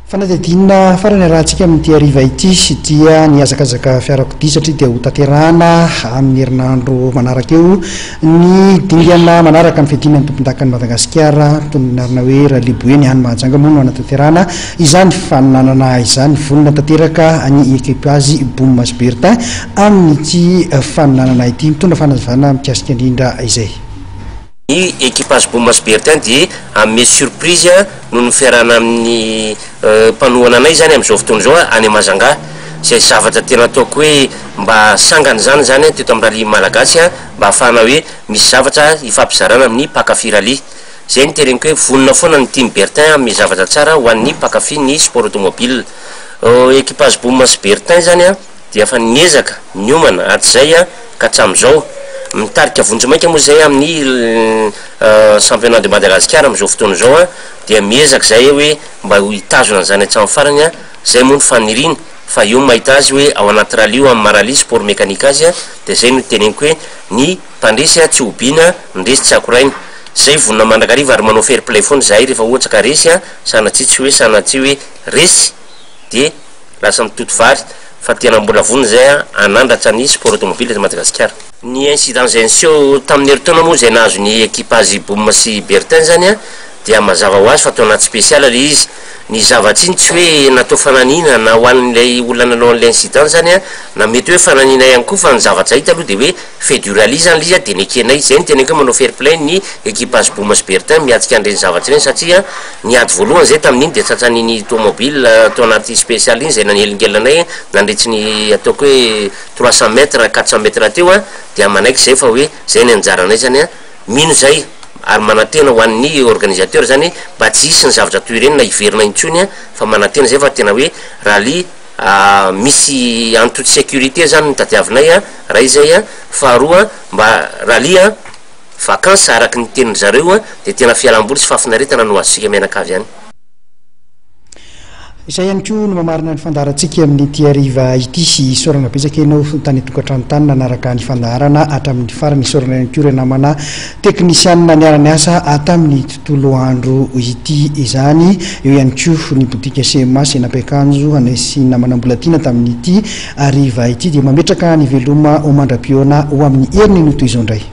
Fanadihadiana farany arahantsika amin'ity hariva ity dia ny hazakazaka fiarakodia satria dia hotanterahana amin'ny herinandro manaraka eo ny dingana manaraka amin'ny fiadiana ny tompondakan'i Madagasikara mitondra ny anarana hoe Rallye Boeny any Mahajanga moa no hanatanterahana izany faninanana izany. Vonona tanteraka ny ekipazy Boom sy Bertin amin'ity faninanana ity. Mitondra fanazavana mikasika indrindra izay. Ny ekipazy Boom sy Bertin dia hanome surprise noho ny fiarahana amin'ny mpanohana anay izany amin'izao fotoana izao any Majunga. Izay zavatra tena ataoko hoe mba sangany izany izany teto amin'ny rallye malagasy mba ahafahana hoe misy zavatra hifampizarana amin'ny mpankafy rallye. Izay no teneniko hoe vonona foana ny team Bertin hanome zavatra tsara ho an'ny mpankafy ny sport automobile. Ekipazy Boom sy Bertin izany. dia efa niezaka niomana hatrizay ka hatramin'izao. Mitarika vonjimaika moa izay amin'ny championnat de Madagascar amin'izao fotoana izao dia miezaka izay hoe mba hitazona an'izany hatramin'ny farany, izay moa ny faniriana fa eo mahita azy hoe ao anaty rallye io amin'ny maha rallye sport mécanique azy dia izay no teneniko hoe ny mpandresy tsy hobiana, ny resy tsy akoraina. Izay vonona mandrakariva ary manao fair play foana izahay rehefa ohatra ka resy sanatria tsy hoe sanatria hoe resy dia Lasa mitoto vary fa tena mbola vonona izay hanandratra ny sport automobile eto Madagasikara. Ny incident izay niseho tamin'ny herintaona moa izay nahazo ny ekipazy Boom sy Bertin izany dia mazava ho azy fa tao anaty spécial ilay izy. Ny zava-tsiny tsy hoe natao fananiana na ho an'ilay olona nanao an'ilay incident izany na mety hoe fananiana ihany koa fa ny zavatra hita aloha dia hoe fait du rallye izany ilay izy dia nekenay. Izay no teneniko hoe manao fair play ny ekipazy Boom sy Bertin miatrika an'ireny zavatra ireny satria Ny ady voalohany izay tamin'iny dia tratran'iny tomobile tao anaty special iny izay nanelingelina anay nandritry ny ataoko hoe 300 mètres, 400 mètres teo an, dia manaiky izay fa hoe izay ny anjaranay izany an, mino izay ary manantena ho an'ny organisateur izany mba tsy hisy ny zavatra toy ireny na hiverina intsony an, fa manantena izay fa tena hoe rallye misy en toute sécurité izany no tadiavinay an, ray izay an, faharoa mba rallye an. Vacances araka ny tenin-dry zareo dia tena fialam-boly sy fahafinaretana no azontsika mianakavy any. Izay ihany koa no mamarana ny fandaharantsika amin'ity hariva ity. Isaorana betsaka ianao tany an-tokantrano tany nanaraka ny fandaharana hatramin'ny farany. Isaorana ihany koa ireo namana teknisianina niara-niasa tamin'ny tontolo andro ity izany. Eo ihany koa ny botika CMA izay nampiakanjo anay sy namana Mbolatiana tamin'ity hariva ity. Dia mametraka ny veloma ho mandra-pihaona ho amin'ny heriny no toy izao indray.